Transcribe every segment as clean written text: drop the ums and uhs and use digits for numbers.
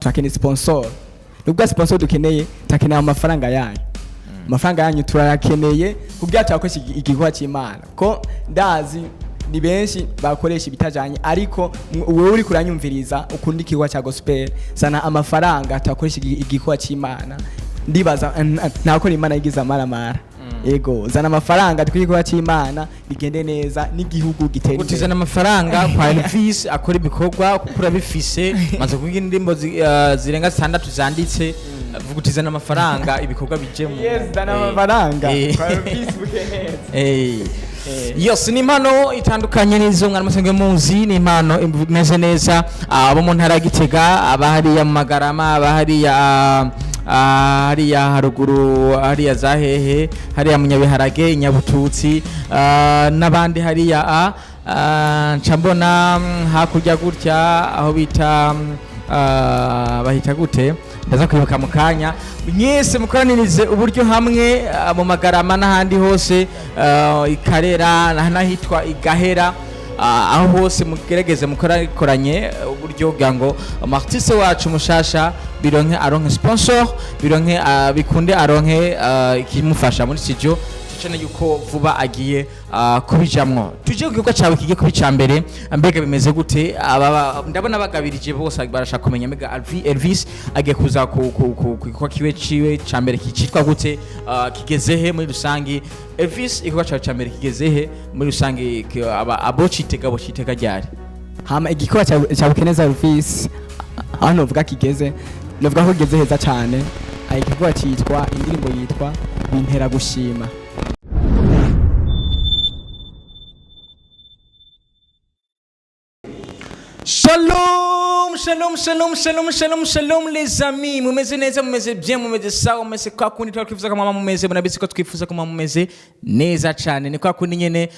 Turakeneye sponsor. Nubwo sponsor dukeneye, turakeneye amafaranga yanyu. Amafaranga yanyu turayakeneye kugira tuyakoreshe igikorwa cy'Imana, ko ndazi ni benshi bakoresha ibitajanye, ariko wewe uri kuranyumviriza ukunda igikorwa cya gospel, zana amafaranga tuyakoreshe igikorwa cy'Imana. Ndibaza ntakora Imana yigize amaramara. Ego, zana amafaranga dukore igikorwa cy'Imana bigende neza n'igihugu gitere imbere. Utizana amafaranga kwa Elvis akora ibikorwa, kuko urabifise, maze kuvuga indirimbo zirenga zitandatu zanditse. Vuga utizana amafaranga ibikorwa bijemo. Yes, zana amafaranga kwa Elvis Bukeneza. Yose ni impano itandukanye n'izo mwari musanzwe muzi, ni impano imeze neza. Abo mu ntara ya Gitega, abahariya mu Magarama, abahariya hariya haruguru, hariya za hehe, hariya mu Nyabiharage, Inyabututsi, n'abandi hariya nca mbona hakurya gutya aho bita bahita gute, ndaza kwibuka mu kanya. Mwese mukoranirize uburyo hamwe mu Magarama n'ahandi hose, Ikarera n'ahitwa Igahera, aho hose mugerageze mukorakoranye uburyo kugira ngo umu wacu mushasha bironke, aronke sponsor, bironke, bikunde aronke ikimufasha muri studio cyane, yuko vuba agiye kubijamwo. Tuje ku gikorwa cyawe kigiye kuba icya mbere. Mbega bimeze gute? Ndabona bagabirije bose barashaka kumenya mbega Elvis agiye kuza ku gikorwa kiwe ciwe cya mbere kicitwa gute, kigeze he muri rusangi? Elvis, igikorwa cyawe cya mbere kigeze he muri rusangi? Abo citega ryari? Hama igikorwa cya Bukeneza Elvis, aho novuga kigeze, novuga ko kigeze heza cyane. Igikorwa cyitwa, indirimbo yitwa Bintera Gushima. Shalom, shalom, shalom, shalom, shalom, shalom les amis. Mumeze neza, mumeze bien, mumeze sawa, mumeze kwa kundi twari twifuza ko mwaba mumeze. Murabizi ko twifuza ko mwaba mumeze neza cyane. Ni kwa kundi nyene,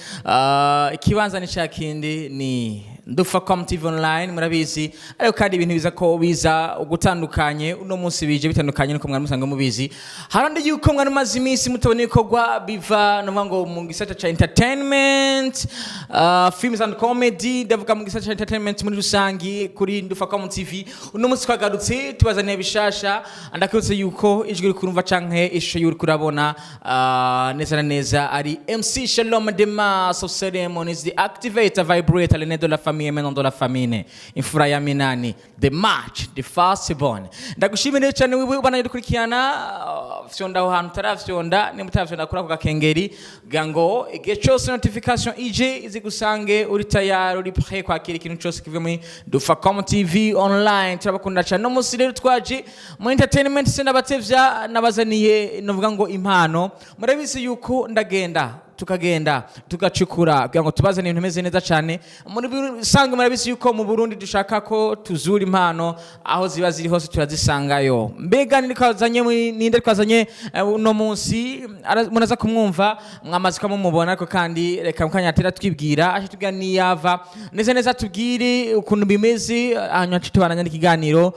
ikibanza ni ca kindi, ni Ndufacom TV Online, murabizi. Ariko kandi ibintu biza ko biza ugutandukanye, uno munsi bije bitandukanye nuko mwari musanzwe mubizi. Harandi yuko mwari mumaze iminsi mutabona ibikorwa biva no ngo mu gisata ca entertainment, films and comedy, ndavuga mu gisata ca entertainment muri rusangi kuri Ndufacom TV. Uno munsi twagarutse tubazaniye bishasha. Ndakwibutse yuko ijwi uri kurumva canke ishusho y'uri kurabona neza na neza ari MC Shalom the Master of Ceremonies, the activator, vibrator, l'aîné de la famille, maintenant de la famine, imfura ya minani, the match, the first born. Ndagushimire cyane wewe ubana dukurikirana. Fyonda aho hantu utarafyonda, nimba utarafyonda kuri ako gakengeri kugira ngo igihe cyose notification ije izigusange uri tayari, uri prêt kwakira ikintu cyose kivuye muri Dufacom TV Online. Turabakunda cyane. No munsi rero twaje mu entertainment, se ndabatevya, nabazaniye novuga ngo impano. Murabizi yuko ndagenda, tukagenda tugacukura kugira ngo tubazane ibintu bimeze neza cyane muri rusange. Murabizi yuko mu Burundi dushaka ko tuzura impano, aho ziba ziri hose turazisangayo. Mbega ninde twazanye ninde twazanye uno munsi? Muraza kumwumva, mwamaze ko mumubona, ariko kandi reka mukanya atera twibwira, aje tubwira niyava neza neza, tubwire ukuntu bimeze, hanyuma tubananya n'ikiganiro.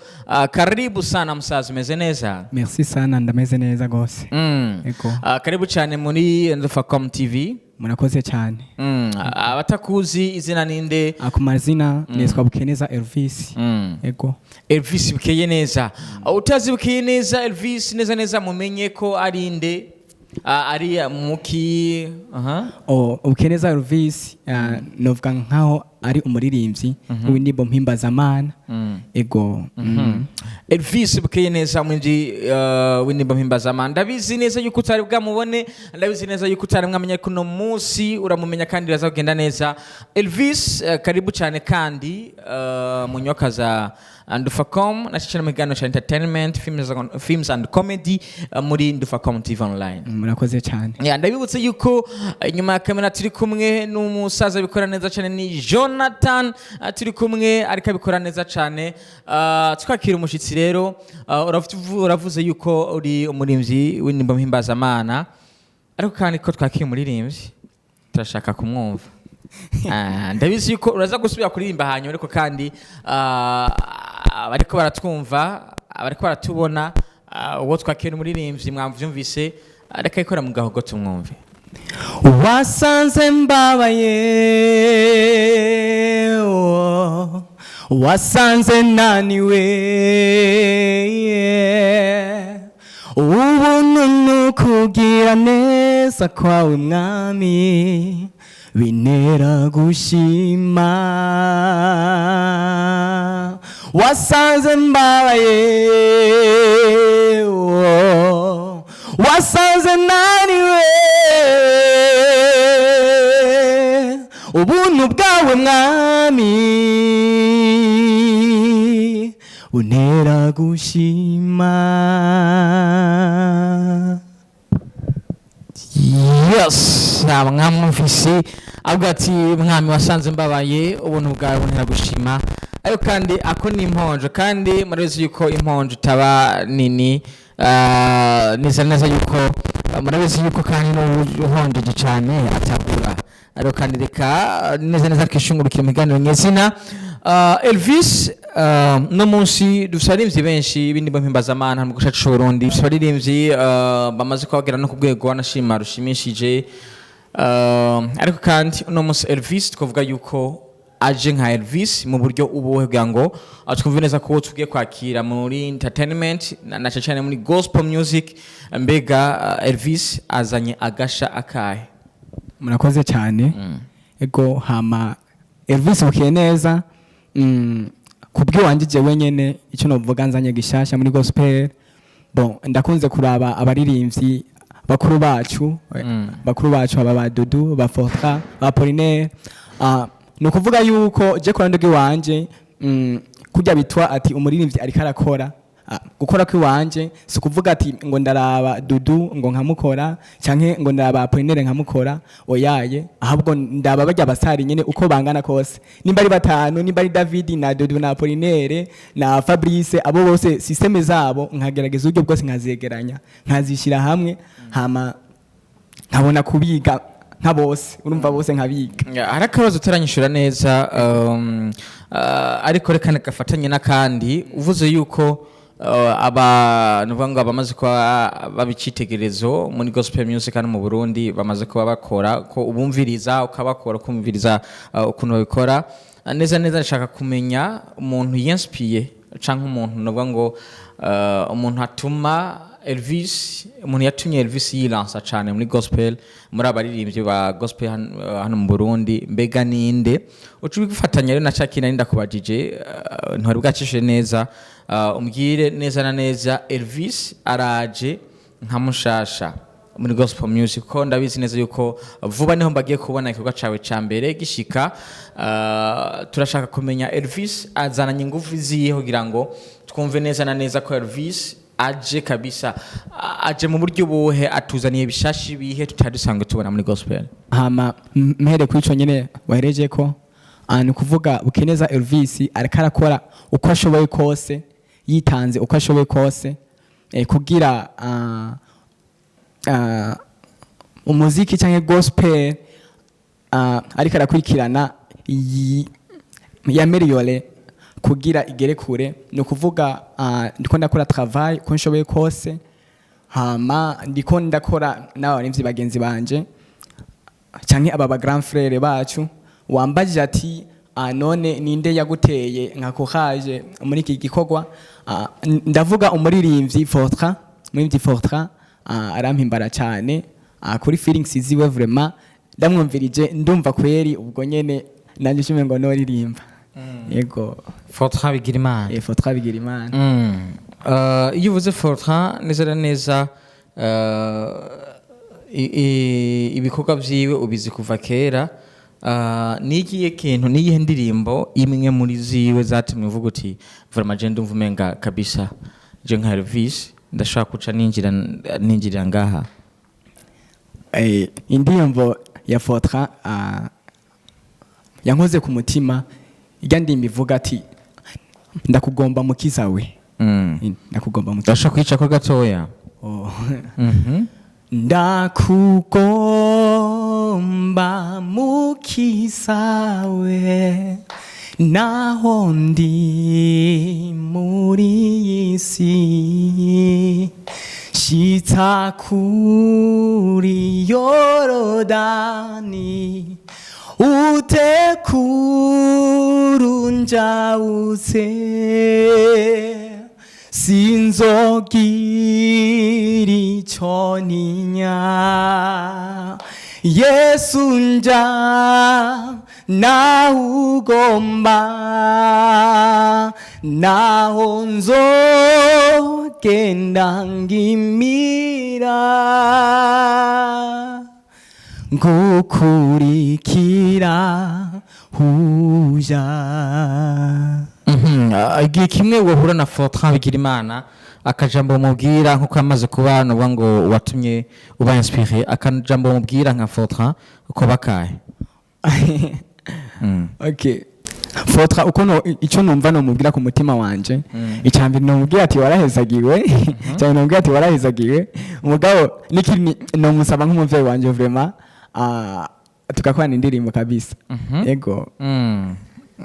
Karibu sana musaza, umeze neza? Merci sana, ndameze neza gose. Ego. Karibu cyane muri Ndufacom TV. Murakoze cyane. Abatakuzi izina ninde? Ku mazina nitwa Bukeneza Elvis. Ego. Elvis Bukeye neza. Utazi Bukeye neza Elvis neza neza, mumenye ko ari nde? Ari muki aha? Oh, Bukeneza Elvis, novuga nkaho ari umuririmbyi w'indirimbo mpimbazamana. Ego. Elvis Bukeye neza, mwinji w'indirimbo mpimbazamana. Ndabizi neza yuko utari bwamubone, ndabizi neza yuko utari mwamenya ko uno munsi uramumenya kandi biraza kugenda neza. Elvis, karibu cyane kandi mu nyubako za Ndufacom na cyane mu kiganiro cya entertainment, films and comedy, muri Ndufacom TV Online. Murakoze cyane. Ya, ndabibutse yuko inyuma ya kamera turi kumwe n'umusaza abikora neza cyane, ni Jonathan, turi kumwe ariko abikora neza cyane. Twakira umushyitsi rero, uravuze yuko uri umurimbyi w'indirimbo mpimbazamana, ariko kandi ko twakira umuririmbyi turashaka kumwumva. Ndabizi yuko uraza gusubira kuririmba hanyuma, ariko kandi abariko baratwumva, abariko baratubona, uwo twakira umuririmbyi mwamvyumvise, reka ikora mu gahogo tumwumve. Wasanze mbabaye, oh, Wasanze naniwe. Ubuntu nukugira neza kwawe, Mwami, bintera gushima. Wasanze mbabaye, oh. Wasanze naniwe. Ubuntu bwawe, Mwami, buntera gushima. Yes, mwamwumvise avuga ati: "Mwami, wasanze mbabaye, ubuntu bwawe buntera gushima." Ariko kandi ako ni imponjo, kandi murabizi yuko imponjo itaba nini. Neza neza yuko murabizi yuko kandi n'uhonjeje cyane atagura. Ariko kandi reka neza neza twishungurukire mu kiganiro nyezina. Elvis, no munsi dufite abaririmbyi benshi b'indirimbo mpimbazamana mu gihugu cyacu Burundi. Dufite abaririmbyi bamaze kuhagera no ku rwego wanashima rushimishije. Ariko kandi uno munsi Elvis twavuga yuko aje nka Elvis mu buryo ubuhe, kugira ngo twumve neza ko tugiye kwakira muri entertainment na cyane cyane muri gospel music? Mbega Elvis azanye agasha akahe? Murakoze cyane. Ego, hama Elvis bukiye neza. Kubw'iwanje jewe nyene, icyo novuga nzanye gishasha muri gospel, bon, ndakunze kuraba abaririmbyi bakuru bacu, bakuru bacu aba ba Dudu, ba Fortra, ba Apollinaire. Ni ukuvuga yuko je kurando rw'iwanje, kurya bitwa ati umuririmbyi ariko arakora. Gukora kw'iwanje si ukuvuga ati ngo ndaraba Dudu ngo nkamukora, canke ngo ndaraba Apollinaire nkamukora, oyaye. Ahubwo ndaba barya basari nyene uko bangana kose, nimba ari batanu, nimba ari David na Dudu na Apollinaire na Fabrice, abo bose système zabo nkagerageza uburyo bwose nkazegeranya, nkazishyira hamwe, hama nkabona kubiga nka bose. Urumva, bose nkabiga. Ya, hari akabazo utaranyishura neza, ariko reka gafatanye n'akandi. Uvuze yuko aba nuvuga ngo abamaze kuba baba icyitegererezo muri gospel music hano mu Burundi bamaze kuba bakora ko ubumviriza, ukabakora, ukumviriza ukuntu babikora neza neza. Ndashaka kumenya umuntu yinspiye, canke umuntu nuvuga ngo umuntu atuma Elvis, umuntu yatumye Elvis yilansa cyane muri gospel, muri abaririmbyi ba gospel hano mu Burundi, mbega ninde? Uca ubifatanya rero na ca kintu nari ndakubajije, ntwari bwacishije neza. Umbwire neza na neza, Elvis araje nka mushasha muri gospel music, ko ndabizi neza yuko vuba niho mbagiye kubona igikorwa cawe ca mbere gishika. Turashaka kumenya Elvis azananye ingufu ziye, kugira ngo twumve neza na neza ko Elvis aje kabisa. Aje mu buryo buhe? Atuzaniye bishashi bihe tutari dusanzwe tubona muri gospel? Hama mpere kuri ico nyene wahereje ko, ni ukuvuga Bukeneza Elvis ariko arakora uko ashoboye kose, yitanze uko ashoboye kose, kugira umuziki cyangwa gospel ariko arakurikirana yaméliore kugira igere kure. Ni ukuvuga ndiko ndakora travail uko nshoboye kose, hama ndiko ndakora n'abarimvyi bagenzi banje canke aba ba grand frère bacu. Wambajije ati: "None ninde yaguteye nka courage muri iki gikorwa?" Ndavuga umuririmbyi Fortra. Umuririmbyi Fortra arampimbara cyane kuri feelings ziwe. Vraiment, ndamwumvirije ndumva kweri ubwo nyene nanjye nshimwe ngo noririmba. Yego. Fortran Bigirimana. Fortra Bigirimana. Iyo uvuze Fortran neza na neza, ibikorwa vyiwe ubizi kuva kera. Ni ikihe kintu, ni iyihe ndirimbo imwe muri ziwe zatumye uvuga uti: "Vraiment, je ndumva umenga kabisa je nka Elvis ndashaka kuca ninjirira ngaha"? Indirimbo ya Fortra yankoze ku mutima, ijya ndimba ivuga ati: "Ndakugomba mukiza we." Ndakugomba mukiza. Ndashaka kwicako gatoya. Oh. Ndakugomba mukiza we, naho ndi muri iyi si, shitsa kuri Yorodani. Utekurunjawutse sinzogira ico ntinya. Yesu, nja naho ugomba, naho nzogenda ngimira, ngukurikira huja. Igihe kimwe wahura na Fortran Bigirimana, akajambo mubwira, nkuko yamaze kuba nuvuga ngo watumye uba inspiré, akajambo mubwira nka Fortran uko bakahe? Okay, Fortran, uko no icyo numva nomubwira ku mutima wanje, icyambere nomubwira ati warahezagiwe cyane, nomubwira ati warahezagiwe. Umugabo n'ikindi nomusaba nk'umuvyeyi wanje, vraiment, tugakorana indirimbo kabisa, yego.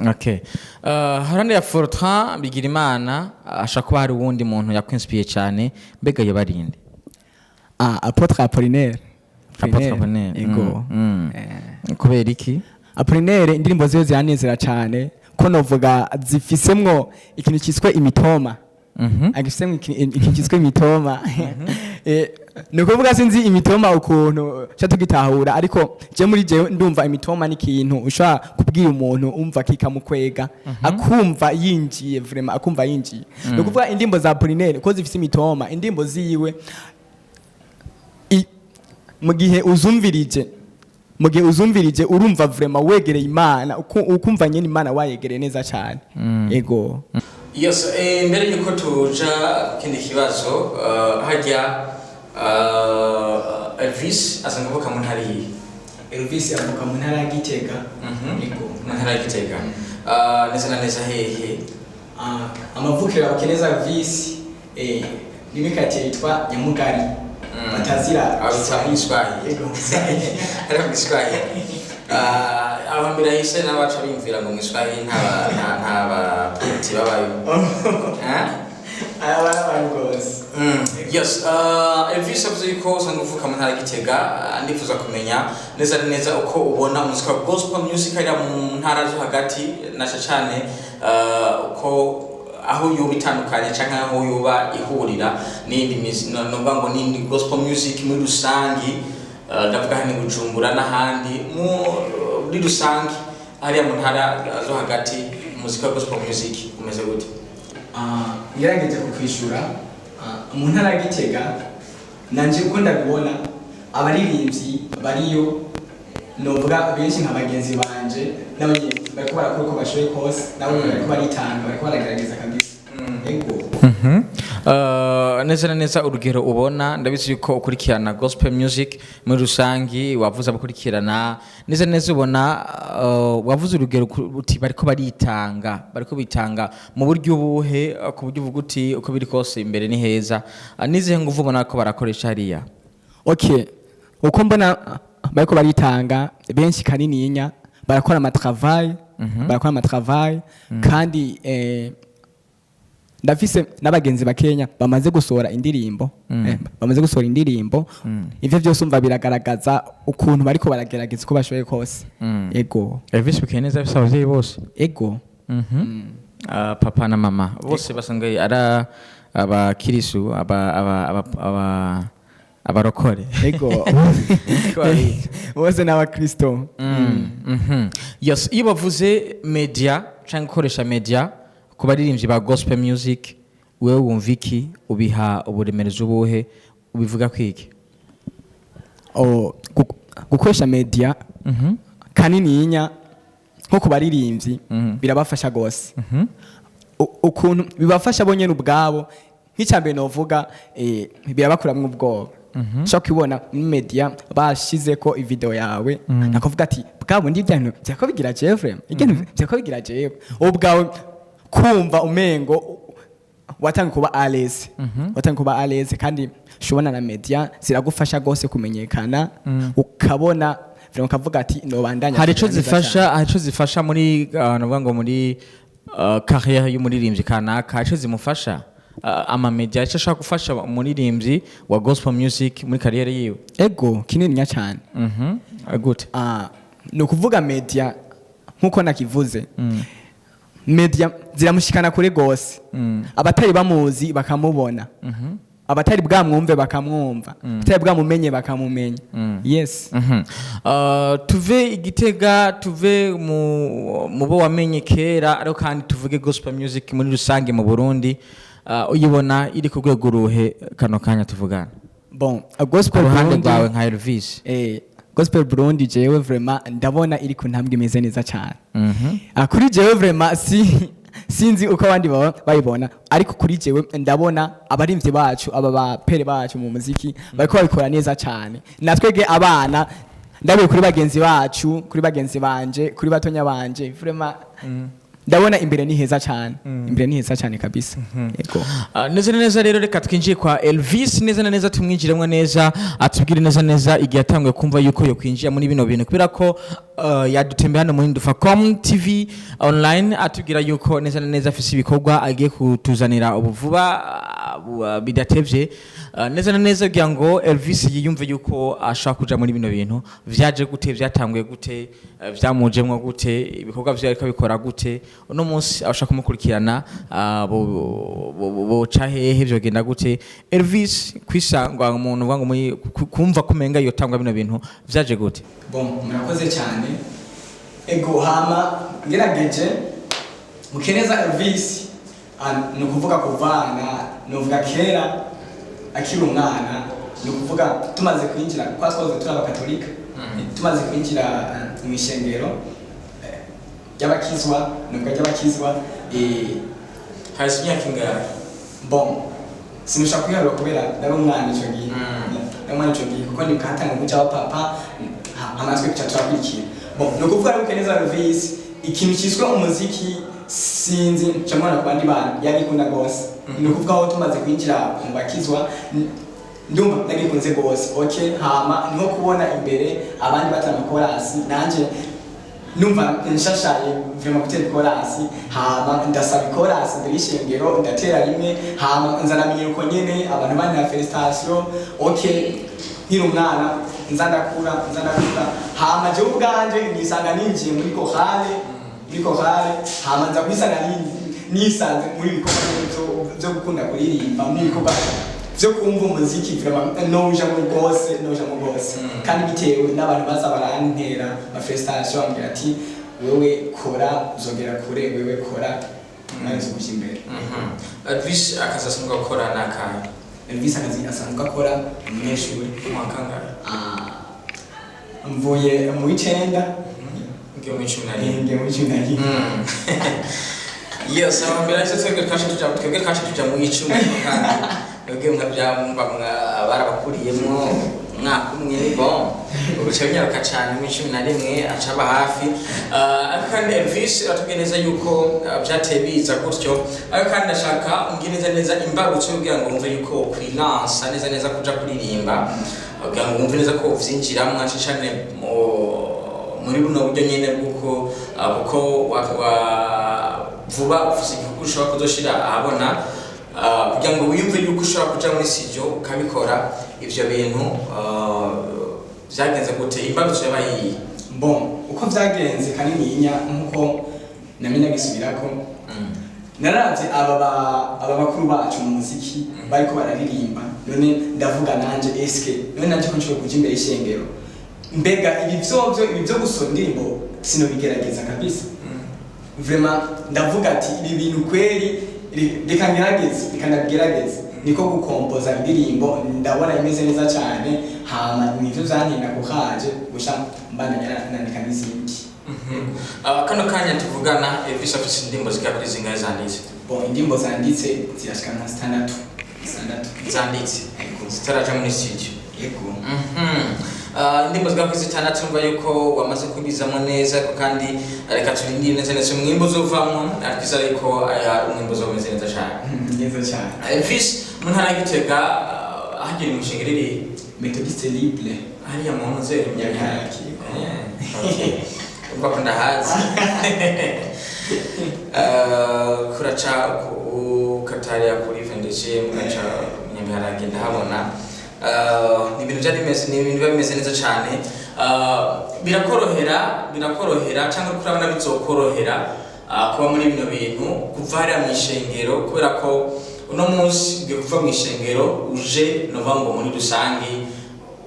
Okay. Harande ya Fortran Bigirimana, ashobora kuba hari uwundi muntu yakwinspiye cyane, mbega yoba ari nde? Apôtre Apollinaire. Apôtre Apollinaire. Yego. Kubera iki? Apollinaire, indirimbo ziwe ziranezera cyane, ko novuga zifisemwo ikintu cyiswe imitoma. Agifisemwo ikintu cyiswe imitoma. Ni ukuvuga, sinzi imitoma ukuntu ca tugitahura, ariko je muri jewe ndumva imitoma ni ikintu ushobora kubwira umuntu umva kikamukwega, akumva yinjiye, vraiment akumva yinjiye. Ni ukuvuga indirimbo za Apollinaire ko zifise imitoma, indirimbo ziwe mu gihe uzumvirije urumva vraiment wegereye Imana, ukumva nyene Imana wayegereye neza cyane, ego. Yes, mbere yuko tuja ku kindi kibazo, hajya Elvis asanzwe avuka mu ntara iyihe? Elvis avuka mu ntara ya Gitega. Ego. Mu ntara ya Gitega. Neza na neza hehe? Amavukiro ya Ukeneza Elvis ni muri quartier yitwa Nyamugari, batazira Aho bita mu Giswahili. Ego, mu Giswahili. Ariko mu Giswahili. Aho mbere hahise n'abaca biyumvira ngo mu Giswahili nta bapoliti babayo. Eh? Aya barabaye rwose. Yes, Elvis avuze yuko usanzwe uvuka mu ntara ya Gitega, ndifuza kumenya neza na neza uko ubona umuziki wa gospel music hariya mu ntara zo hagati, na cane uko aho yoba itandukanye canke aho yoba ihurira n'iyindi novuga ngo n'indi gospel music muri rusangi, ndavuga hano i Bujumbura n'ahandi muri rusangi, hariya mu ntara zo hagati umuziki wa gospel music umeze gute? Ngerageje kukwishura, mu ntara ya Gitega nanje uko ndabibona, abaririmbyi bariyo, novuga benshi nka bagenzi banje n'abanye, bariko barakora uko bashoboye kose, nabo bariko baritanga, bariko baragerageza kabisa, ego. Neza na neza urugero ubona, ndabizi yuko ukurikirana gospel music muri rusangi, wavuze abakurikirana neza neza, ubona wavuze urugero uti bariko baritanga, bariko bitanga mu buryo ubuhe, ku buryo uvuga uti uko biri kose imbere ni heza? Nizihe nguvu ubona ko barakoresha hariya? Okay, uko mbona bariko baritanga, benshi kanininya barakora amatravail, barakora amatravail, kandi ndafise n'abagenzi bakenya bamaze gusohora indirimbo, bamaze gusohora indirimbo. Ivyo byose umva biragaragaza ukuntu bariko baragerageza uko bashoboye kose, ego. Elvis bukeye neza afise abavyeyi bose? Ego. Papa na mama bose basanzwe ari abakirisu, aba abarokore? Ego. Niko babita. Bose ni abakristo. Yes, iyo bavuze media cyangwa gukoresha media ku baririmbyi ba gospel music, wewe wumva iki? Ubiha uburemerezi ubuhe? Ubivuga kwiki? Oh, gukoresha media kanininya nko ku baririmbyi birabafasha gose. Ukuntu bibafasha bo nyene ubwabo, nk'icyambere novuga, birabakuramwo ubwoba. Ushobora kubibona muri media bashize ko ivideo yawe, nakuvuga ati bwa bundi ibyo bintu byako bigira jewe, vraiment ibyo bintu byako bigira jewe, ubwawe kumva umengo watanga kuba à l'aise, watanga kuba à l'aise. Kandi ushobona na media ziragufasha gose kumenyekana, ukabona vraiment ukavuga ati nobandanya Hari ico kumera neza zifasha cyane. Hari ico zifasha muri navuga ngo muri carrière y'umuririmbyi kanaka, hari ico zimufasha, ama media ico ashaka gufasha umuririmbyi wa gospel music muri carrière yiwe? Ego, kinininya cyane. Gute? Ah, Ni ukuvuga media, nkuko nakivuze, media ziramushikana kure gose, abatari bamuzi bakamubona, abatari bwamwumve bakamwumva, abatari bwamumenye bakamumenya. Yes. Tuve igitega, tuve mu bo wamenye kera, ariko kandi tuvuge gospel music muri rusange mu Burundi. Uyibona iri ku rwego ruhe kano kanya tuvugana? Bon, ku gospel ruhande Burundi, rwawe nka Elvis. Gospel Burundi, jewe vraiment ndabona iri ku ntambwe imeze neza cyane. Kuri jewe vraiment sinzi uko abandi baba bayibona, ariko kuri jewe ndabona abarimvyi bacu, aba bapere bacu mu muziki, bariko babikora neza cyane. Natwege abana, ndabiye kuri bagenzi bacu, kuri bagenzi banje, kuri batonya banje, vraiment ndabona imbere ni heza cyane, imbere ni heza cyane kabisa, yego. Neza na neza rero, reka twinjiye kwa Elvis neza na neza, tumwinjiremo neza, atubwire neza neza igihe yatanguye kumva yuko yo kwinjira muri bino bintu, kubera ko yadutembeye hano muri Ndufacom TV online, atubwira yuko neza na neza afise ibikorwa agiye kutuzanira ubu vuba, bidatevye. Neza na neza, kugira ngo Elvis yiyumve yuko ashaka kuja muri bino bintu, vyaje gute? Vyatanguye gute? Vyamujemwo gute? Ibikorwa vyo ariko bikora gute uno munsi? Abashaka kumukurikirana boca hehe? Vyogenda gute? Elvis kwisangwa umuntu uvuga ngo kumva kumenga yotangwa bino bintu, vyaje gute? Bon, murakoze cyane. Ego, hama ngerageje Mukeneza Elvis, ni ukuvuga kuvana, nuvuga kera akiri umwana, ni ukuvuga tumaze kwinjira kwa twahoze turi abakatolika, tumaze kwinjira mu ishengero ry'abakizwa, nuvuga ry'abakizwa, Hasi imyaka ingahe? Bon, sinushaka kwiharura kubera nari umwana ico gihe. Nari umwana ico gihe, kuko ndikatanga kuja wa papa amatwi kuca turakurikira. Bon, ni ukuvuga rero Mukeneza Elvis, ikintu cyiswe umuziki, sinzi ncamubona ku bandi bana, yagikunda gose. Ni ukuvuga aho tumaze kwinjira mu bakizwa, ndumva ndagikunze gose. Okay, hama niho kubona imbere abandi batanga korasi, nanje numva nshashaye vraiment gutera ikorasi. Hama ndasaba ikorasi imbere y'ishengero, ndatera rimwe, hama nza uko nyene abantu bantera félicitation. Okay, nkiri umwana, nza ndakura, nza ndakura, hama jewe ubwanje nisanga ninjiye muri chorale, muri chorale. Hama nza kwisanga nisanze muri ibikorwa nyene vyo gukunda kuririmba, muri ibikorwa vyo kumva umuziki. Vraiment noja mu rwose, noja mu rwose, kandi bitewe n'abantu baza barantera ma félicitation, bambwira ati: "Wewe kora, uzogera kure, wewe kora, nawe kuja imbere." Elvis akazi asanzwe akora ni akahe? Elvis akazi asanzwe akora, umunyeshuri. Umwaka angahe? Mvuye mu w'icenda. Ngiye mu 11. Ngiye mu 11. Yes, amambere ariko twebwe twaje tuja mu 10, kandi twebwe mwa barabakuriyemo umwaka umwe. Bon, ubuca binyaruka cyane, mu 11 acaba hafi. Ariko kandi Elvis atubwiye neza yuko vyateye biza gutyo, ariko kandi ndashaka umbwire neza neza imbarutso kugira ngo wumve yuko kwilansa neza neza kuja kuririmba, kugira ngo wumve neza ko uvyinjiramwo cane muri buno buryo nyene bw'uko kuko vuba ufise igihugu ushobora kuzoshira ahabona, kugira ngo wiyumve yuko ushobora kuja muri studio ukabikora ivyo bintu, vyagenze gute? Imbarutso yabaye iyihe? Bon, uko vyagenze kanininya, nkuko namenya gisubirako, naravye aba bakuru bacu mu muziki bariko bararirimba, none ndavuga nanje: eske none nanje ko nshobora kuja imbere y'ishengero, mbega ibi vyovyo, ibi vyo gusoma indirimbo sinobigerageza kabisa? Vraiment ndavuga ati: ibi bintu kweri, reka ngerageze, reka ndabigerageze. Niko gukompoza indirimbo, ndabona imeze neza cyane. Hama nivyo vyantera kuhaje gusha mbandanya nandika n'izindi. Kano kanya tuvugana, Elvis afise indirimbo zigera kuri zingahe zanditse? Bon, indirimbo zanditse zirashika nka zitandatu, zitandatu. Zanditse zitaraja muri studio? Yego. Indirimbo zigera kuri zitandatu, numva yuko wamaze kubizamo neza, ariko kandi reka turindire neza neza umwimbu uzovamwo, ariko izere yuko aya umwimbu uzoba umeze neza cane. Neza cyane. Elvis, mu ntara ya Gitega, hagira imishinga iri Methodiste Libre. Hariya mu nzego. Nyabiharage. Umva ko ndahazi. Kuraca ukatariya kuri vendece, mugaca Nyabiharage, ndahabona. Ni ibintu byari bimeze, ni ibintu biba bimeze neza cyane. Birakorohera cyangwa uriko urabona bizokorohera kuba muri bino bintu kuva hariya mu ishengero, kubera ko uno munsi ugiye kuva mu ishengero uje nova ngo muri rusange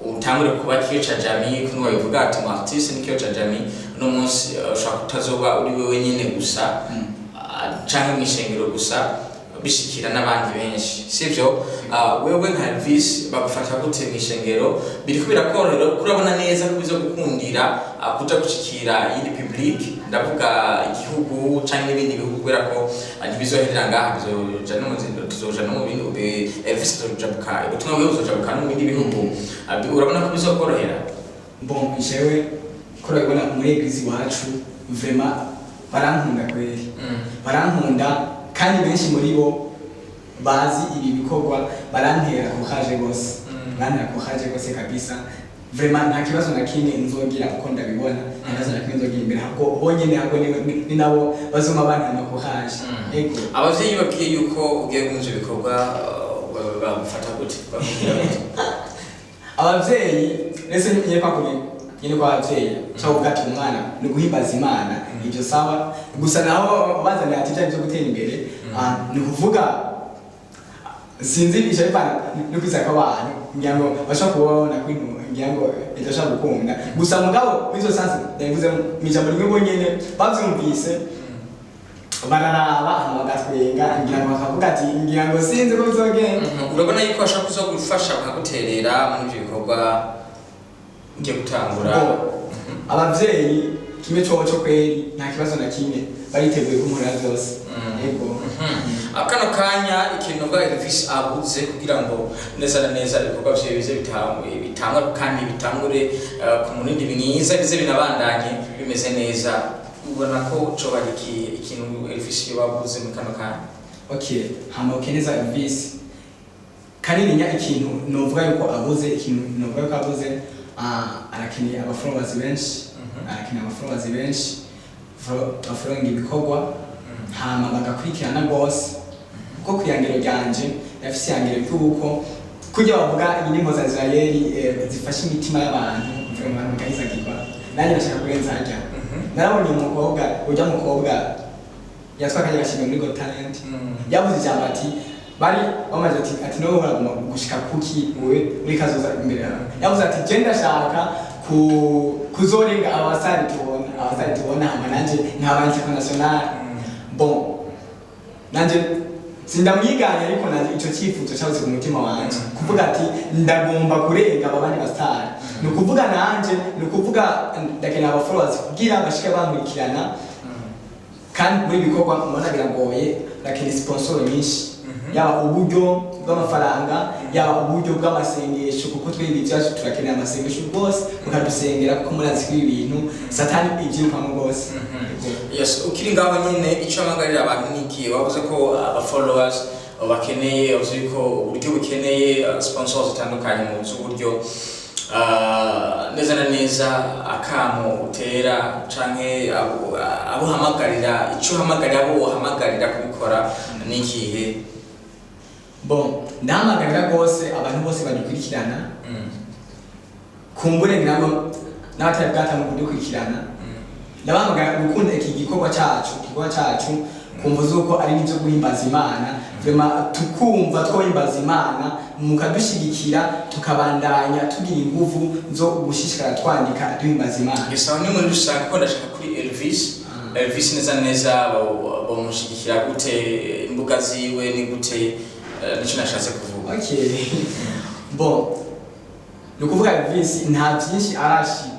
utangure kuba kiyo ca jamii. Kuno babivuga ati mu artiste ni kiyo ca jamii. Uno munsi ushobora kutazoba uri wewe nyene gusa canke mu ishengero gusa, bishikira n'abandi benshi, sivyo? Wewe nka Elvis bagufata gute mu ishengero? Biriko birakorohera? Kurabona neza ko bizogukundira kuja gushikira iyindi public, ndavuga igihugu canke n'ibindi bihugu, kubera ko ntibizoherera ngaha, bizoja no mu zindi, tuzoja no mu bindi Elvis azojabuka, ubutumwa bwiwe buzojabuka no mu bindi bihugu. Urabona ko bizokorohera? Bon, jewe ko urabibona muri église iwacu, vraiment barankunda kweri. Barankunda kandi benshi muri bo bazi ibi bikorwa, barantera courage gose. Barantera courage gose kabisa. Vraiment nta kibazo na kimwe nzogira uko ndabibona, nta kibazo na kimwe nzogira imbere, ahubwo bonyene, ahubwo ni nabo bazoma bantera courage. Ego. Abavyeyi babwiye yuko ugiye muri ivyo bikorwa, bagufata gute? Bakubwira gute? Abavyeyi rese nyine kwa kuri nyine kwa abavyeyi cyangwa kuvuga ati umwana ni guhimbaza Imana, ibyo sawa gusa. Naho bazaniye ati ibyo gutera imbere, ni ukuvuga sinzi icyo bivana no kwizera kw'abantu, ngira ngo bashobora kuba babona ko ibintu ngira ngo bidashobora gukunda gusa. Mugabo muri izo sansi ndabivuze mu ijambo rimwe, bonyene bavyumvise bararaba hama bagatwenga, ngira ngo bakavuga ati ngira ngo sinzi ko bizogenda. Urabona yuko bashobora kuza gufasha bakaguterera muri ivyo bikorwa ugiye gutangura? Bo, abavyeyi kimwe coco kweri nta kibazo na kimwe, bariteguye kunkorera vyose. Yego. Akano kanya ikintu bwa Elvis abuze kugira ngo neza na neza ibikorwa vyiwe bize bitangwe kandi bitangure ku murindi mwiza, bize binabandanye bimeze neza, ubona ko coba ari ikintu Elvis yoba abuze muri kano kanya? Okay, hama ukeneza Elvis kanininya, ikintu novuga yuko abuze, ikintu novuga yuko abuze, arakeneye aba followers benshi. Arakeneye aba followers benshi bafollowing ibikorwa, hama bagakurikirana rwose, kuko ku ihangiro ryanje ndafise ihangiro ry'uko kurya bavuga iyi ni impoza Israeli zifasha imitima y'abantu, mvuga mu bantu bakayizagirwa, nanjye ndashaka kurenza harya. Narabonye umukobwa, urya mukobwa yatwaye akajya gashimwe muri Got Talent, yavuze ijambo ati bari bamaze ati no uraguma gushika kuki wewe muri kazoza imbere yawe? Yavuze ati je ndashaka ku kuzorenga abasari tubona, abasari tubona, hama nanje nkaba international. Bon, nanje sindamwiganye, ariko nanje ico cyifuzo cyabuze ku mutima wanje, kuvuga ati ndagomba kurenga aba bandi basitari. Ni ukuvuga nanje, ni ukuvuga ndakeneye aba followers kugira bashike bankurikirana. Kandi muri bikorwa mubona biragoye, ndakeneye sponsor nyinshi, yaba uburyo bw'amafaranga, yaba uburyo bw'amasengesho, kuko twe ibi byacu turakeneye amasengesho rwose, mukadusengera, kuko murazi ko ibi bintu satani ibyirukamo rwose. Yes, ukiri ngaho nyine, icyo amagarira abantu ni iki? Wavuze ko aba followers bakeneye, wavuze ko uburyo bukeneye, sponsors zitandukanye mu z'uburyo. Neza na neza akamo utera canke abo uhamagarira, icyo uhamagarira abo uhamagarira kubikora ni ikihe? Bon, ndahamagarira rwose abantu bose badukurikirana, kumbure ngira ngo n'abatari bwatanga kudukurikirana, ndabahamagara gukunda iki gikorwa cyacu, igikorwa cyacu kumva zuko ari n'ibyo guhimbaza Imana. Vraiment tukumva twohimbaza Imana, mukadushyigikira, tukabandanya tugira inguvu zo gushishikara twandika duhimbaza Imana. Gusa ni muri rusange ko ndashaka kuri Elvis. Elvis neza neza bamushyigikira gute? Imbuga ziwe ni gute? Nicyo nashatse kuvuga. Okay, bon, ni ukuvuga Elvis nta byinshi arashi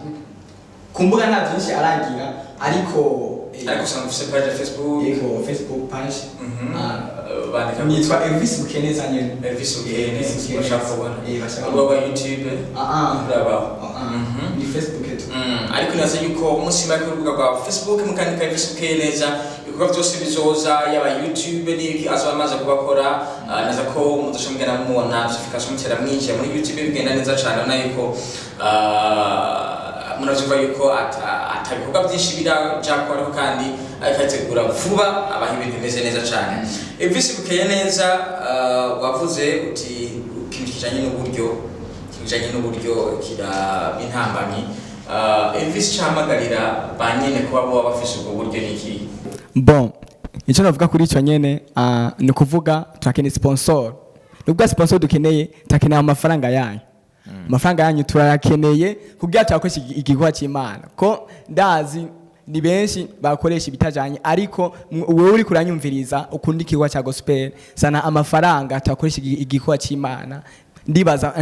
ku mbuga, nta byinshi aragira, ariko Ariko usanga ufise page ya Facebook? Yego, Facebook page. Bandika? Nitwa Elvis Bukeneza nyene. Elvis Bukene. Elvis Bukeneza. Bashaka kubona Bashaka urubuga rwa YouTube? Urabaho? Ni Facebook tu. Ariko naza yuko umunsi make urubuga rwa Facebook mukandika Elvis Bukeneza, ibikorwa byose bizoza, yaba YouTube n'ibiki azoba amaze kubakora. Naza ko mudasha mugenda mubona notification, mutera mwinjira muri YouTube, bigenda neza cyane. Ubona yuko muravyumva yuko ata bikorwa byinshi biraja ariko kandi ariko ategura vuba abaha ibintu bimeze neza cyane. Elvis Bukeye neza, wavuze uti ikintu kijanye n'uburyo, kijanye n'uburyo kiraba intambamyi. Elvis cahamagarira ba nyene kuba boba bafise ubwo buryo ni iki? Bon, icyo navuga kuri icyo nyene, ni ukuvuga turakeneye sponsor. Nubwo sponsor dukeneye, turakeneye amafaranga yanyu. Amafaranga yanyu turayakeneye kugira tuyakoreshe igikorwa cy'Imana, ko ndazi ni benshi bakoresha ibitajanye, ariko wewe uri kuranyumviriza ukunda igikorwa cya gospel, sana amafaranga tuyakoresha igikorwa cy'Imana. Ndibaza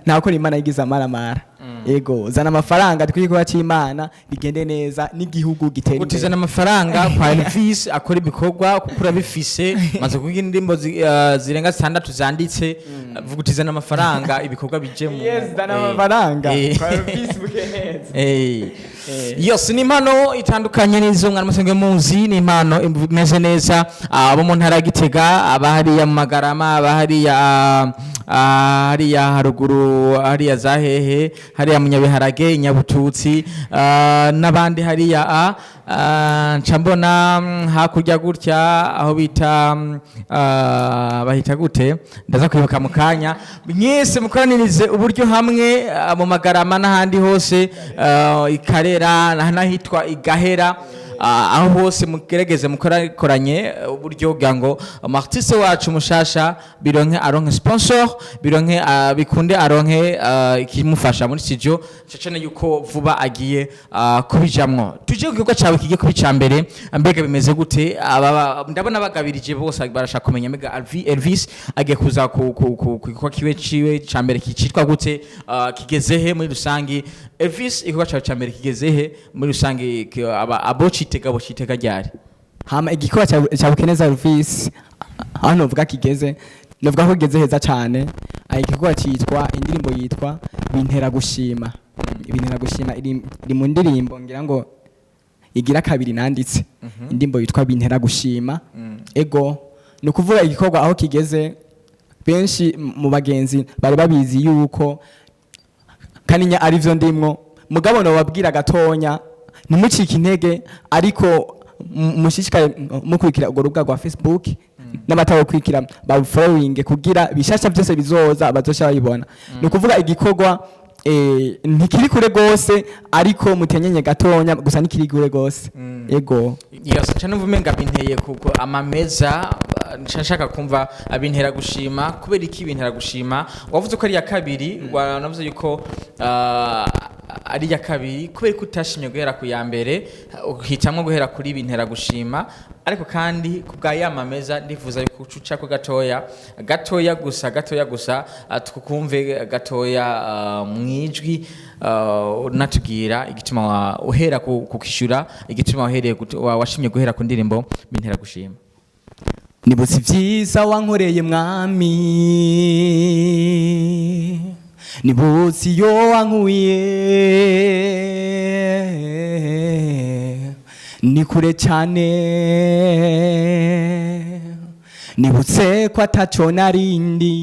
ntakora Imana yigize amaramara. Ego, zana amafaranga dukore igikorwa cy'Imana bigende neza n'igihugu gitere imbere. Utizana amafaranga kwa Elvis akora ibikorwa, kuko urabifise, maze kugira indirimbo zirenga zitandatu zanditse. Vuga utizana amafaranga ibikorwa bije mu Yes, zana amafaranga. Kwa Elvis Bukeneza. Yose ni impano itandukanye n'izo mwari musanzwe muzi, ni impano imeze neza. Abo mu ntara ya Gitega, abahariya mu Magarama, abahariya hariya haruguru, hariya za hehe, hariya mu Nyabiharage, Inyabututsi, n'abandi hariya nca mbona hakurya gutya aho bita bahita gute, ndaza kwibuka mu kanya. Mwese mukoranirize uburyo hamwe, mu Magarama n'ahandi hose, Ikarera n'ahitwa Igahera, aho hose mugerageze mukorakoranye uburyo kugira ngo umu wacu mushasha bironke, aronke sponsor, bironke, bikunde aronke ikimufasha muri studio cacane yuko vuba agiye kubijamwo. Tuje ku gikorwa cawe kigiye kuba ica mbere. Mbega bimeze gute? Ndabona bagabirije bose barashaka kumenya mbega Elvis agiye kuza ku gikorwa kiwe ciwe ca mbere kicitwa gute, kigeze he muri rusangi? Elvis, igikorwa cawe ca mbere kigeze he muri rusangi? Abo citega, bo citega ryari? Hama igikorwa cya Bukeneza Elvis, aho novuga kigeze, novuga ko kigeze heza cyane. Igikorwa cyitwa, indirimbo yitwa Bintera Gushima. Bintera Gushima iri mu ndirimbo ngira ngo igira kabiri nanditse, indirimbo yitwa Bintera Gushima. Ego, ni ukuvuga igikorwa aho kigeze, benshi mu bagenzi bari babizi yuko kaninya arivyo ndimwo, mugabo nobabwira gatonya ntimucike intege, ariko mushishikare mukurikira urwo rubuga rwa Facebook, n'abatarukurikira bafollowing kugira bishasha byose bizoza bazosha babibona. Ni ukuvuga igikorwa ntikiri kure gose, ariko mutenyenye gatonya gusa, ntikiri kure gose. Ego. Yes, nca numva umenga binteye kuko amameza, nca nshaka kumva Bintera Gushima. Kubera iki Bintera Gushima? Wavuze ko ari iya kabiri, wanavuze yuko ari iya kabiri. Kubera ko utashimye guhera ku ya mbere, uhitamwo guhera kuri Bintera Gushima? Ariko kandi ku bwa ya mameza, ndifuza yuko ucucako gatoya gatoya gusa, gatoya gusa, tukumve gatoya mwijwi, unatubwira igituma uhera ku kishura, igituma wahereye washimye guhera ku ndirimbo Bintera Gushima. Nibutse ibyiza wankoreye mwami, nibutse iyo wankuye ni kure cyane, nibutse ko ataco narindi,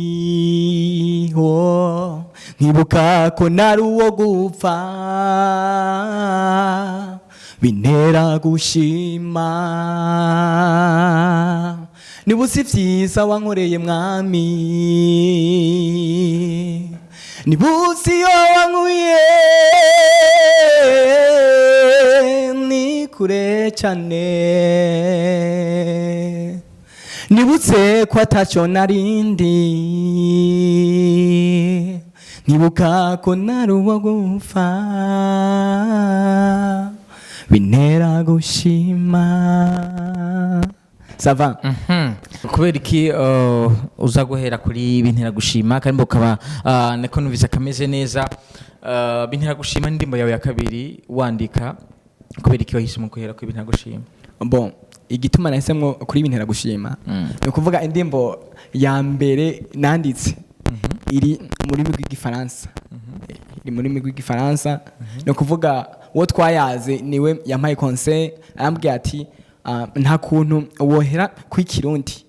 oh, nkibuka ko nari uwo gupfa, bintera gushima. Nibutse ibyiza wankoreye mwami, nibutse iyo wankuye ni kure cyane, nibutse ko ataco narindi, nkibuka ko nari uwo gupfa, bintera gushima. Ça va. Kubera iki uza guhera kuri Bintera Gushima kandi ukaba niko numvise kameze neza? Bintera Gushima indirimbo yawe ya kabiri wandika, kubera iki wahisemo guhera kuri Bintera Gushima? Bon, igituma nahisemwo kuri Bintera Gushima, ni ukuvuga indirimbo ya mbere nanditse iri mu rurimi rw'igifaransa, iri mu rurimi rw'igifaransa. Ni ukuvuga uwo twayaze niwe yampaye conseil, arambwira ati nta kuntu wohera kuri Kirundi,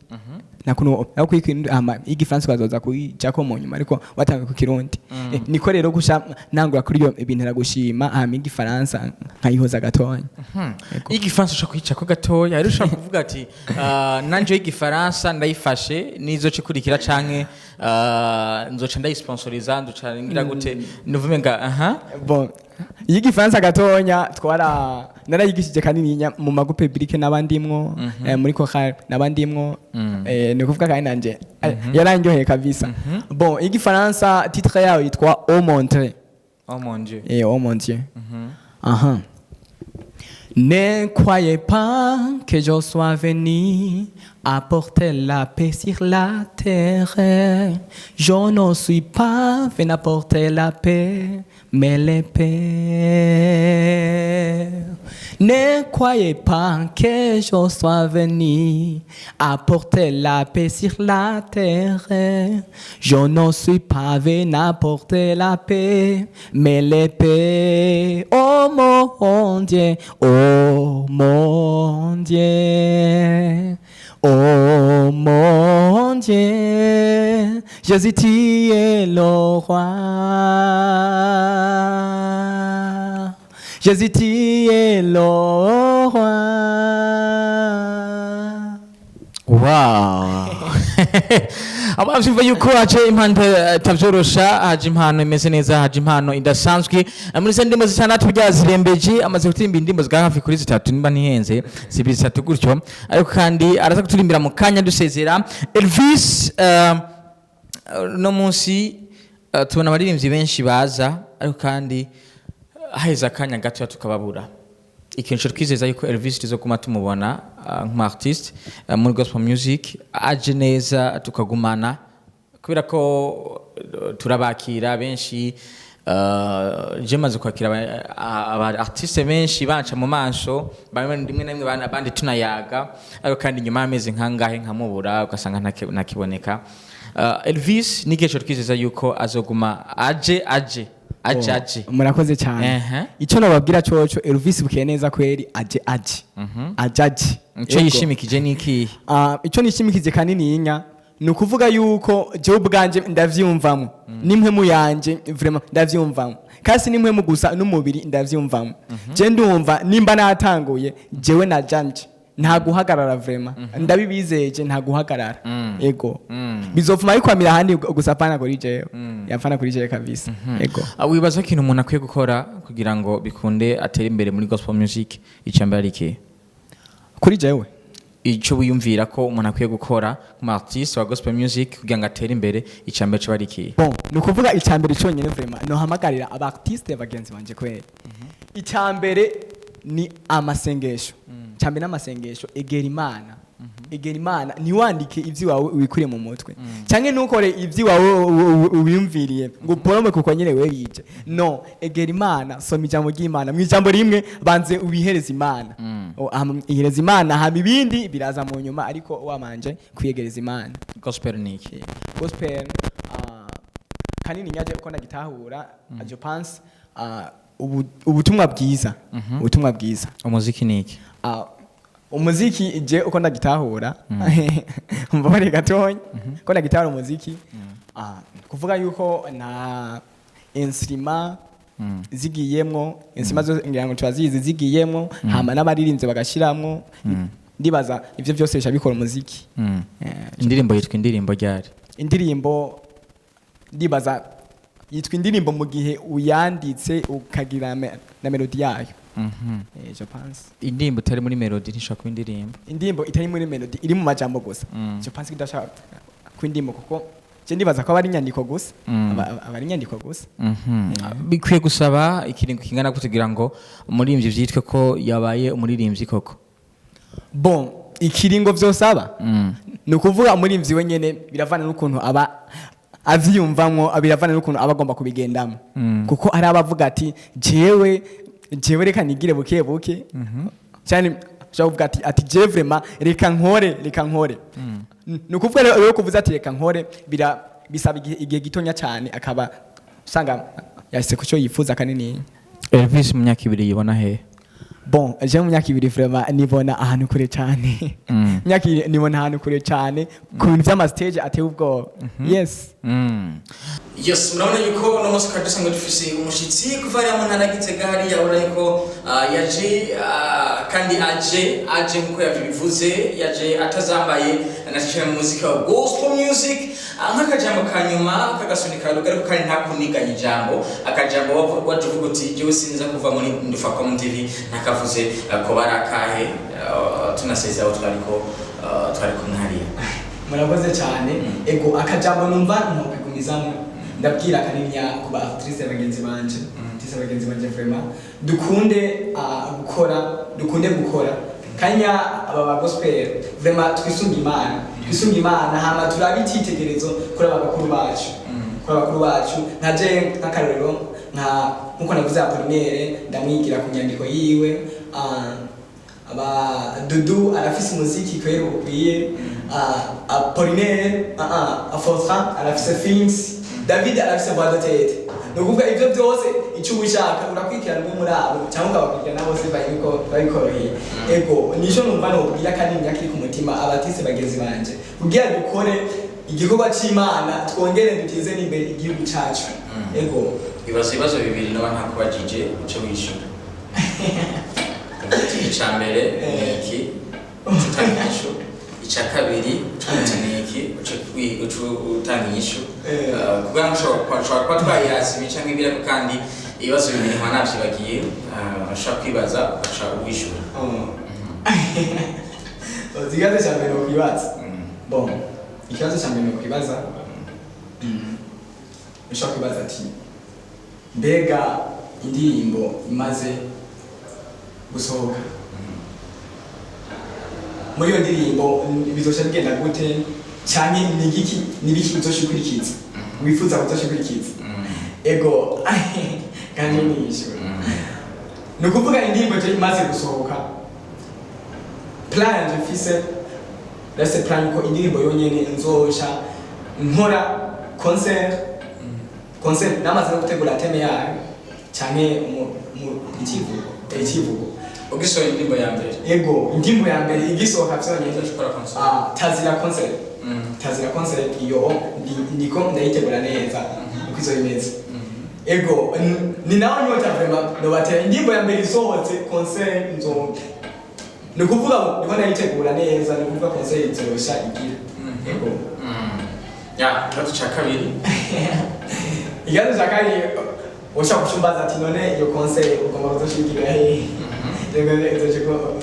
nta kuntu wohera kuri Kirundi hama igifaransa ukazoza kuyijako mu nyuma, ariko watangiye ku Kirundi. Niko rero gusha nangura kuri iyo Bintera Gushima, hama igifaransa nkayihoza gatonya. Igifaransa ushobora kuyicako gatoya, rero ushobora kuvuga ati nanje igifaransa ndayifashe nizoca ikurikira, canke nzoca ndayisponsoriza, nzoca ngira gute, nuvume nga aha. Bon. Y'igifaransa gatonya twara narayigishije kanini mu ma groupe biblique n'abandimwo, muri chorale n'abandimwo. Ni ukuvuga kandi nanje yarandyoheye kabisa. Bon, igifaransa titre yayo yitwa "Oh mon Dieu". Oh mon Dieu. Eh, "Oh mon Dieu". Aha. Ne croyez pas que je sois venu apporter la paix sur la terre. Je ne suis pas venu apporter la paix, mais l'épée. Ne croyez pas que je sois venu apporter la paix sur la terre. Je ne suis pas venu apporter la paix, mais l'épée. Oh mon Dieu, oh mon Dieu, oh mon Dieu, Jésus, tu es le roi. Jésus, tu es le roi. Wow, abavyumva yuko haje impano itavyorosha, haje impano imeze neza, haje impano idasanzwe. Muri izo ndimo zitandatu byazirembeje, amaze kuririmba indirimbo zigera hafi kuri zitatu, nimba ntihenze, zibiri, zitatu gutyo, ariko kandi araza kuturimbira mu kanya dusezera. Elvis, no munsi tubona abaririmbyi benshi baza, ariko kandi haheze akanya gato tukababura. Ikintu twizeza yuko Elvis tuzoguma tumubona nk'umu artiste muri gospel music aje neza, tukagumana, kubera ko turabakira benshi. Je maze kwakira aba artiste benshi banca mu maso, bamwe rimwe na rimwe abandi tunayaga, ariko kandi nyuma y'amezi nkangahe nkamubura, ugasanga ntakiboneka. Elvis ni igihe twizeza yuko azoguma aje aje aje aje. Murakoze cyane. Icyo nababwira coco, Elvis bukeye neza kweri, aje aje aje aje. Icyo Yego. yishimikije ni ikihe? Ah, icyo nishimikije kanini yinya ni ukuvuga yuko jewe ubwanje ndavyumvamo n'impwemu yanje, vraiment ndavyumvamo, kasi n'impwemu gusa, n'umubiri ndavyumvamo. Je ndumva nimba natanguye, jewe najanje nta guhagarara, vraiment ndabibizeje, nta guhagarara. Ego, bizofuma bikwamira ahandi gusa, apana kuri jewe, yapana kuri jewe kabisa. Ego. Ah, wibaza ko ikintu umuntu akwiye gukora kugira ngo bikunde atere imbere muri gospel music, icya mbere ari ikihe? Kuri jewe? Icyo wiyumvira ko umuntu akwiye gukora nk'umu artiste wa gospel music kugira ngo atere imbere, icya mbere kiba ari ikihe? Bon, ni ukuvuga icya mbere cyonyine, vraiment nohamagarira aba artiste bagenzi banje kweri, icya mbere ni amasengesho. Icya mbere ni amasengesho. Egera Imana, egera Imana, ntiwandike iby'iwawe wikuriye mu mutwe, cyangwa ntukore iby'iwawe wiyumviriye ngo uporome kuko nyine we bije. No egera Imana, soma ijambo ry'Imana. Mu ijambo rimwe, banze ubihereze Imana. Ihereza Imana, hama ibindi biraza mu nyuma, ariko wamanje kwiyegereza Imana. Gospel ni iki? Gospel, kanini nyaje uko nagitahura, je pense ubutumwa bwiza, ubutumwa bwiza. Umuziki ni iki? Umuziki, je uko ndagitahura, mbabare gatonya, ko ndagitahura umuziki, kuvuga yuko na instrument zigiyemwo, instrument zose ngira ngo turazizi, zigiyemwo, hama n'abaririmbyi bagashiramwo, ndibaza ivyo byose bisha bikora umuziki. Indirimbo yitwa indirimbo ryari? Indirimbo ndibaza yitwa indirimbo mu gihe uyanditse ukagira na melody yayo. Je pense. Indirimbo itari muri melody ntishobora kuba indirimbo. Indirimbo itari muri melody, iri mu majambo gusa, je pense ko idashaka kuba indirimbo, kuko je ndibaza ko aba ari inyandiko gusa. Aba ari inyandiko gusa. Bikwiye gusaba ikiringo kingana gute kugira ngo umuririmbyi vyitwe ko yabaye umuririmbyi koko? Bon, ikiringo vyosaba, ni ukuvuga umuririmbyi wenyene biravana n'ukuntu aba avyiyumvamwo, biravana n'ukuntu aba agomba kubigendamo, kuko hari abavuga ati jewe reka nigire buke buke cyane, ushobora kuvuga ati jewe vraiment reka nkore, reka nkore. Ni ukuvuga rero kuvuza ati reka nkore, bisaba igihe gitonya cyane, akaba usanga yahise ku cyo yifuza kanini. Elvis mu myaka 2 yibona he? Bon, je mu myaka 2 vraiment nibona ahantu kure cyane. Myaka 2 nibona ahantu kure cyane, ku bintu by'ama stage ateye ubwoba, yes. Yes, murabona yuko uno munsi twari dusanzwe dufise umushitsi kuva hariya mu ntara ya Gitega hariya. Urabona yuko yaje, kandi aje aje nkuko yabivuze, yaje atazambaye, anashishira mu muziki wa gospel music. Nk'akajambo ka nyuma kagasunika ariko kandi ntakuniganya ijambo, akajambo waje uvuga uti jewe sinza kuva muri Ndufacom TV ntakavuze, ko bari akahe? Tunasezera aho twariko, twari kumwe hariya. Murakoze cyane. Ego, akajambo numva ntokwigumizamo, ndabwira kaniniya ku ba artiste bagenzi banje, artiste bagenzi banje, vraiment dukunde gukora, dukunde gukora kanya aba ba gospel. Vraiment twisunga Imana, twisunga Imana, hama turabe icyitegerezo kuri aba bakuru bacu, kuri abakuru bacu nka je, nk'akarorero nka nkuko navuze Apollinaire, ndamwigira ku nyandiko yiwe. Aba Dudu arafise umuziki kwera ukwiye, Apollinaire, Afortran arafise films, David arafise voix de tête. Ni ukuvuga ivyo byose, icyo uba ushaka urakurikirana umwe muri abo cyangwa ukabakurikirana bose, babikoroheye. Ego, nico numva nobwira kandi kiri ku mutima aba artiste bagenzi banje, kugira dukore igikorwa c'Imana, twongere duteze n'imbere igihugu cacu. Ego. Ibaza ibibazo bibiri noba ntakubajije, uce wishyura. Uti icya mbere ni iki, uca utanga inyishu. Icya kabiri uti ni iki, uca utanga inyishu. Kugira ngo ushobora kuba twayihaza imico nk'ibiri, ariko kandi ibibazo bibiri nkaba nabyibagiye. Ushobora kwibaza ugaca wishyura. Ikibazo cya mbere nokwibaza, bon, ikibazo cya mbere nokwibaza, ushobora kwibaza ati mbega indirimbo imaze gusohoka, muri iyo ndirimbo bizoca bigenda gute, cyane ni igiki, ni ibiki uzoshikurikiza, wifuza kuzoshikurikiza? Ego, kandi niyishura. Ni ukuvuga indirimbo je imaze gusohoka, plan yanje mfise, ndafise plan ko indirimbo yonyene nzoca nkora concert. Concert namaze no gutegura thème yayo canke ikivugo, ikivugo. Ugisohora indirimbo ya mbere? Ego, indirimbo ya mbere igisohoka vyonyene. Uzoca ukora concert? Ah, tazira concert. Tazira concert iyo ndiko ndayitegura neza uko izo imeze. Ego, ni nawe nyota vraiment nobatera indirimbo ya mbere isohotse, concert nzo, ni ukuvuga ngo ndiko ndayitegura neza, ni ukuvuga concert izosha igira. Ego. Ya, ikibazo cya kabiri? Ikibazo cya kabiri ushobora kucumbaza ati none iyo concert ugomba kuzoshigira hehe?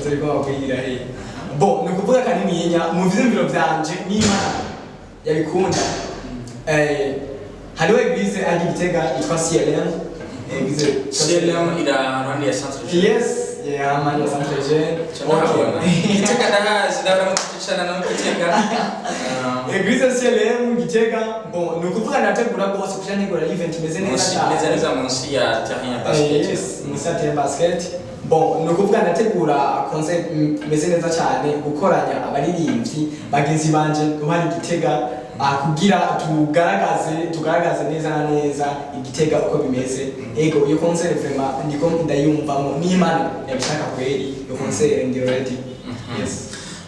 Uzogomba kuyigira hehe? Bon, ni ukuvuga kanininya mu vyiyumviro vyanje, n'Imana yabikunda, hariho église ari Gitega yitwa CLM, église. CLM iri ahantu ya Centre Jeune? Yes, yeah, amani ya Centre Jeune. Ndahabona. Gitega ndahazi, ndabona mu Gicana no mu Gitega. Église CLM Gitega. Bon, ni ukuvuga ndategura rwose kuja ntegura event imeze neza Munsi cyane. Neza neza munsi ya terrain ya basket. Yes, munsi ya terrain basket. Bon, ni ukuvuga ndategura concert imeze neza cyane, gukoranya abaririmbyi bagenzi banje bari Gitega, kugira tugaragaze neza na neza Igitega uko bimeze. Ego, iyo concert vraiment ndiko ndayumvamo, n'Imana yabishaka kweri, iyo concert ndi ready. Yes.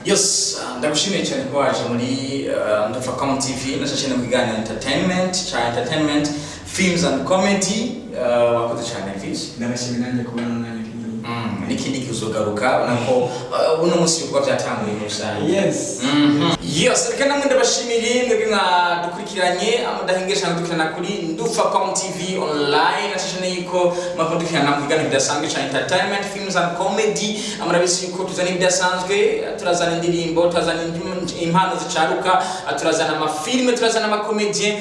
Yes, ndagushimiye cyane ko waje muri Ndufacom TV na cyane mu kiganiro entertainment cha entertainment, films and comedy. Wakoze cyane, Elvis. Ndabashimiye nanjye kubona umwanya. N'ikindi gihe uzogaruka, ubona ko uno munsi ibikorwa byatanguye muri rusange. Yes. Yes, reka namwe ndabashimire mwebwe mwadukurikiranye, mudahengesha gukurikirana kuri Ndufacom TV online, na cyane yuko mwadukurikirana mu kiganiro bidasanzwe cha entertainment, films and comedy. Murabizi yuko tuzana ibidasanzwe, turazana indirimbo, turazana impano zicaruka, turazana amafilme, turazana ama comédien,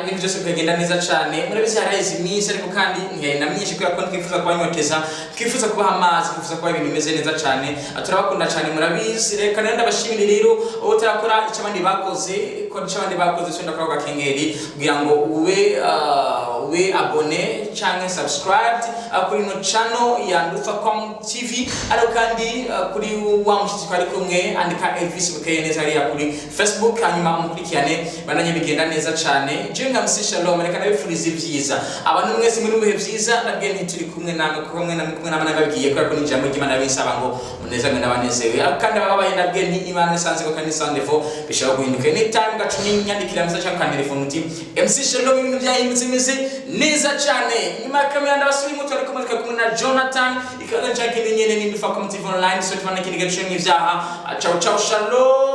ibintu byose bikagenda neza cyane. Murabizi haraheze iminsi, ariko kandi ntiyari myinshi kubera ko twifuza kubanyoteza, twifuza kubaha amazi, twifuza kubaha ibintu bimeze neza cyane. Turabakunda cyane, murabizi. Reka rero ndabashimire. Rero utarakora icyo abandi bakoze, kora icyo abandi bakoze, cyo ndakora agakengeri kugira ngo ube abonné canke subscribed kuri ino channel ya Ndufacom TV. Ariko kandi kuri wa mushyitsi twari kumwe, andika Elvis Bukeye neza hariya kuri Facebook, hanyuma umukurikirane, bandanye bigenda neza cyane. Jewe nka MC Shalom, reka ndabifuriza ibyiza abantu mwese muri mu bihe byiza. Ndabwiye nti turi kumwe namwe, kumwe namwe nababwiye kubera ko ni ijambo ry'Imana binsaba ngo munezerwe n'abanezerewe. Ariko kandi abababaye, ndabwiye nti Imana isanze ko kandi isandevo bishobora guhinduka anytime. Gacu nyandikira message cyangwa telefone uti MC Shalom, ibintu byahindutse, bimeze neza cyane. Nyuma ya kamera ndabasubiye umutwe, ariko muri kumwe na Jonathan ikaza nshaka indi nyene ni Ndufacom TV online. So tubana kindi gace n'ibyaha. Ciao ciao, shalom.